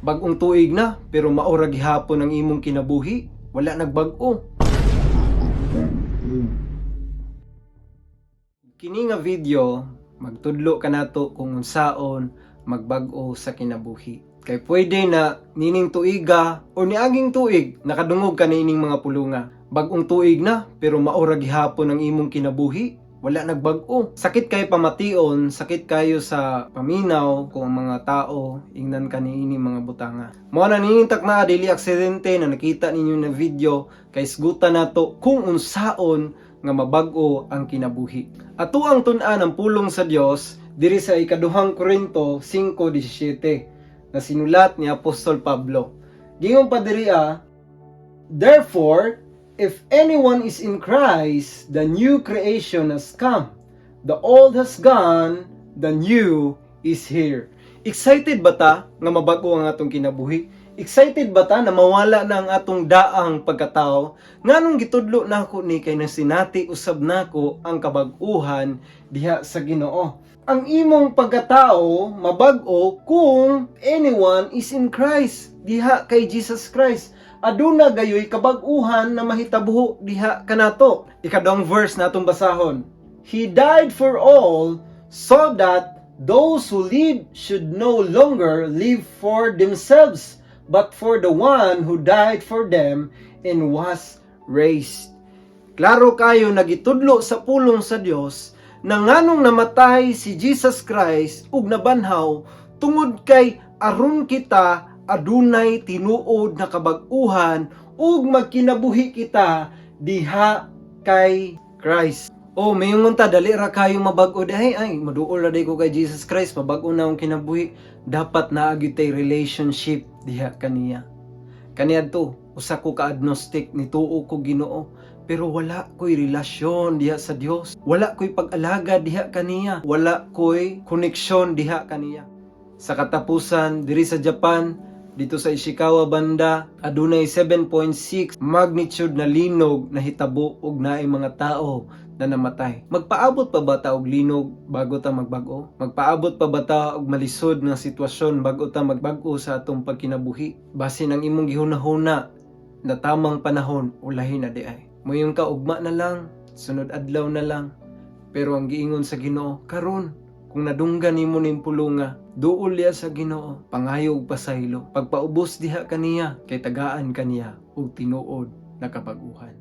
Bag-ong tuig na, pero mao ra gihapon ang imong kinabuhi. Wala nagbag-o. Kini nga video, magtudlo kanato kung unsaon magbag-o sa kinabuhi. Kay pwede na nining tuiga o niaging tuig nakadungog ka niining mga pulunga. Bag-ong tuig na, pero mao ra gihapon ang imong kinabuhi. Wala nagbag-o. Sakit kayo pamation, sakit kayo sa paminaw kung ang mga tao ingnan ka niini mga butanga. Mao na nining takna, dili aksidente na nakita ninyo na video, kay isgutan nato kung unsaon nga mabag-o ang kinabuhi. Ato ang tun-an ang pulong sa Dios diri sa Ikaduhang Korinto 5:17 na sinulat ni Apostol Pablo. Giingon pa diri ah, "Therefore, if anyone is in Christ, the new creation has come. The old has gone, the new is here." Excited ba ta nga mabag-o ang atong kinabuhi? Excited ba ta na mawala na ang atong daang pagkatao? Nganong gitudlo nako ni kay nasinati usab nako ang kabag-uhan diha sa Ginoo. Ang imong pagkatao mabag-o kung anyone is in Christ, diha kay Jesus Christ. Aduna gayoy kabag-uhan na mahitabo diha kanato. Ikaduhang verse natong basahon. "He died for all so that those who live should no longer live for themselves, but for the one who died for them and was raised." Klaro kayo nagitudlo sa pulong sa Dios na nganong namatay si Jesus Christ ug nabanhaw tungod kay aron kita adunay tinuod na kabag-uhan ug magkinabuhi kita diha kay Christ. Oh, mayngon ta, dali ra kayo mabag-o diay, ay maduol ra day ko kay Jesus Christ, mabag-o na akong kinabuhi. Dapat naa gyud tay relationship diha kaniya. Kaniadto, usa ko ka agnostic, nituo ko Ginoo, pero wala ko'y relasyon diha sa Dios. Wala ko'y pag-alagad diha kaniya. Wala ko'y koneksyon diha kaniya. Sa katapusan, diri sa Japan, dito sa Ishikawa banda, adunay 7.6 magnitude na linog na hitabo ug naay mga tao na namatay. Magpaabot pa ba ta og linog bago ta magbag-o? Magpaabot pa ba ta og malisod nga sitwasyon bago ta magbag-o sa atong pagkinabuhi? Basin ang imong gihuna-huna na tamang panahon ulahi na diay. Moingon ka, ugma na lang, sunod adlaw na lang. Pero ang giingon sa Ginoo, karon, kung nadunggan nimo ning pulunga, duol diha sa Ginoo, pangayo og pasaylo, pagpaubos diha kaniya, kay tagaan kaniya og tinuod na kabag-uhan.